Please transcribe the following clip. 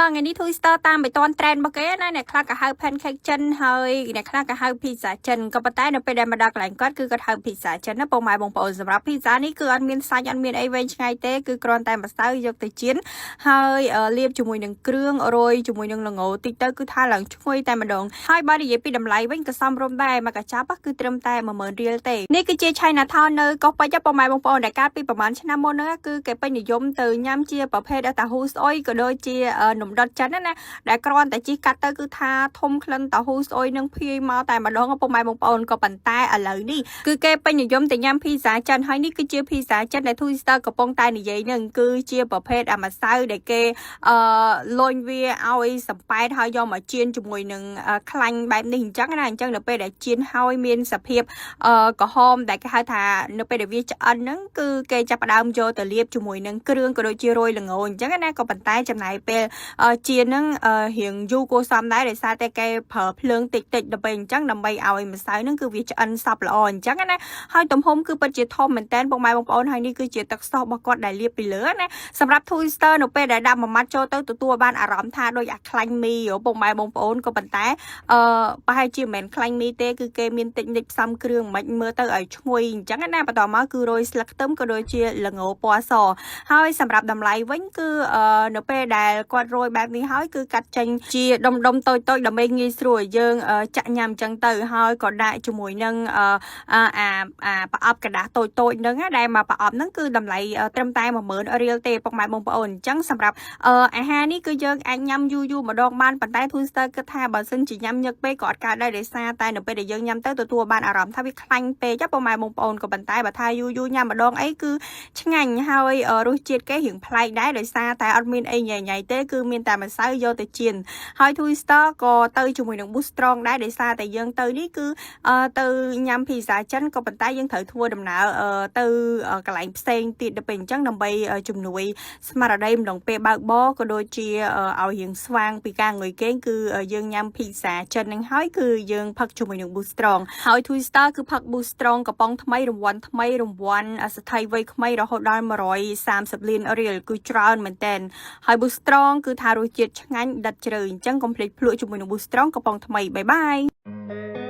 Twister ថ្ងៃនេះ Twister តាមបៃតន trend របស់គេណាអ្នកខ្លះក៏ហៅ pancake ចិនហើយអ្នកខ្លះក៏ហៅ pizza ចិនក៏ប៉ុន្តែនៅពេលដែលមកដល់កន្លែងគាត់គឺគាត់ហៅ pizza ចិនណាពុកម៉ែបងប្អូនសម្រាប់ pizza នេះគឺអត់មានសាច់អត់មានអីវែងឆ្ងាយទេគឺគ្រាន់តែម្សៅយកទៅចៀនហើយលាបជាមួយនឹងគ្រឿងរោយជាមួយនឹងល្ងតិចទៅគឺថាឡើងឈ្ងុយតែម្ដងហើយបើនិយាយពីតម្លៃវិញក៏សមរម្យដែរមកកញ្ចប់គឺត្រឹមតែ10000រៀលទេនេះគឺជា China Town នៅកោះពេជ្រពុកម៉ែបងប្អូនដែលកាលពីប្រហែលឆ្នាំមុនហ្នឹងគឺគេពេញនិយមទៅញ៉ាំជាប្រភេទតាហ៊ូស្អុយក៏ដូចជានំដុតចិនណាដែលគ្រាន់តែជីកកាត់ទៅគឺថាធំក្លិនតាហ៊ូស្អុយនឹងភាយមកតែម្ដងពុកម៉ែបងប្អូនក៏ប៉ុន្តែឥឡូវនេះគឺគេពេញនិយមទៅញ៉ាំភីហ្សាចិនហើយនេះគឺជាភីហ្សាចិនដែល Twister កំពុងតែនិយាយនឹងគឺជាប្រភេទអាម្សៅដែលគេអឺលញវាឲ្យសំប៉ែតហើយយកមកចៀនជាមួយនឹងខ្លាញ់បែបនេះអញ្ចឹងណាអញ្ចឹងនៅពេលដែលចៀនហើយមានសភាពអឺក្រហមដែលគេហៅថានៅពេលដែលវាឆ្អិនហ្នឹងគឺគេចាប់ផ្ដើមយកទៅលាបជាមួយនឹងគ្រឿងក៏ដូចជារោយល្ងអញ្ចឹងណាក៏ប៉ុន្តែចំណាយពេលចៀនហ្នឹងរៀងយូរគួរសមដែរដោយសារតែគេប្រើភ្លើងតិចតិចដើម្បីអញ្ចឹងដើម្បីឲ្យម្សៅហ្នឹងគឺវាឆ្អិនសព្វល្អអញ្ចឹងណាហើយទំហំគឺពិតជាធំមែនតើពុកម៉ែបងប្អូនហើយនេះគឺជាទឹកសោសរបស់គាត់ដែលលាបពីលើណាសម្រាប់ Twister នៅពេលដែលដាក់មួយម៉ាត់ចូលទៅទទួលបានអារម្មណ៍ថាដូចអាខ្លាញ់មីពុកម៉ែបងប្អូនក៏ប៉ុន្តែអឺប្រហែលជាមិនមែនខ្លាញ់មីទេគឺគេមានតិចនិចផ្សំគ្រឿងមិនមើលទៅឲ្យឈ្ងុយអញ្ចឹងណាបន្តមកគឺរោយស្លឹកខ្ទឹមក៏ដូចជាល្ងពណ៌សហើយសម្រាប់តម្លៃវិញគឺនៅពេលដែលគាត់រោយបែបនេះហើយគឺកាត់ចេញជាដុំដុំតូចតូចដើម្បីងាយស្រួលយើងចាក់ញ៉ាំអញ្ចឹងទៅហើយក៏ដាក់ជាមួយនឹងអាអាប្រអប់ក្រដាសតូចតូចហ្នឹងដែលមកប្រអប់ហ្នឹងគឺតម្លៃត្រឹមតែ10000រៀលទេពុកម៉ែបងប្អូនអញ្ចឹងសម្រាប់អាហារនេះគឺយើងអាចញ៉ាំយូរយូរម្ដងបានប៉ុន្តែ Twister គិតថាបើសិនជាញ៉ាំញឹកពេកក៏អត់កើតដែរដោយសារតែនៅពេលដែលយើងញ៉ាំទៅទទួលបានអារម្មណ៍ថាវាខ្លាញ់ពេកពុកម៉ែបងប្អូនក៏ប៉ុន្តែបើថាយូរយូរញ៉ាំម្ដងអីគឺឆ្ងាញ់ហើយរសជាតិគេរៀងប្លែកដែរដោយសារតែអត់មានអីញ៉ៃញ៉ៃទេគឺមានតែម្សៅយកទៅចៀនហើយ Twister ក៏ទៅជាមួយនឹង Boost Strong ដែរដោយសារតែយើងទៅនេះគឺទៅញ៉ាំ pizza ចិនក៏ប៉ុន្តែយើងត្រូវធ្វើដំណើរទៅកន្លែងផ្សេងទៀតទៅពេលអញ្ចឹងដើម្បីជំនួយស្មារតីម្ដងពេលបើកបរក៏ដូចជាឲ្យរៀងស្វាងពីការងុយគេងគឺយើងញ៉ាំ pizza ចិនហ្នឹងហើយគឺយើងផឹកជាមួយនឹង Boost Strong ហើយ Twister គឺផឹក Boost Strong កំប៉ុងថ្មីរង្វាន់ថ្មីរង្វាន់សថីវ័យក្មេងរហូតដល់130លានរៀលគឺច្រើនមែនតើហើយ Boost Strong គឺថារសជាតិឆ្ងាញ់ដិតជ្រៅអញ្ចឹងកុំភ្លេចភ្លក់ជាមួយនឹង Boost Strong កំប៉ុងថ្មីbye bye.